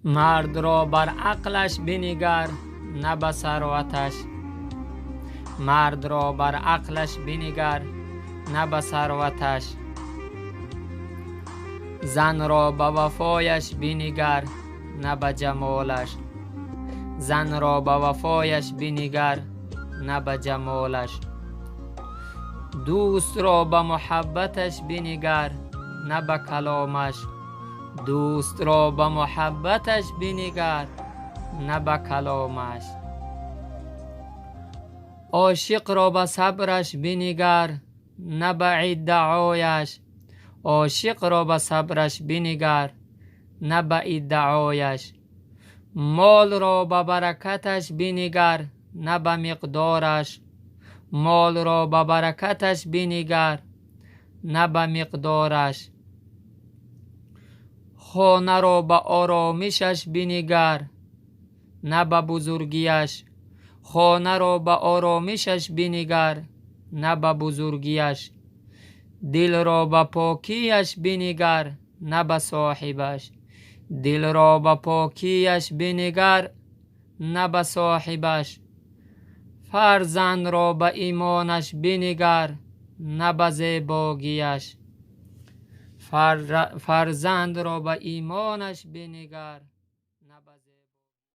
Мардро бар ақлаш бинигар, на ба сарваташ. Мардро бар ақлаш бинигар, на ба сарваташ. Занро ба вафояш бинигар, на ба ҷамолаш. Занро ба вафояш бинигар, на ба ҷамолаш. Дӯстро ба муҳаббаташ бинигар, на ба каломаш. Дӯстро ба муҳаббаташ бинигар, на ба каломаш. Ошиқро ба сабраш бинигар, на ба иддаояш. Ошиқро ба сабраш бинигар, на ба иддаояш. Молро ба баракаташ бинигар, на ба миқдораш. Молро ба баракаташ бинигар, на ба миқдораш. Хонаро ба оромишаш бинигар, на ба бузургиаш. Хонаро ба оромишаш бинигар, на ба бузургиаш. Дилро ба покияш бинигар, на ба соҳибаш. Дилро ба покияш бинигар, на ба соҳибаш. Фарзандро ба имонаш бинигар, на ба зебогиаш. Фарзандро ба имонаш бинигар.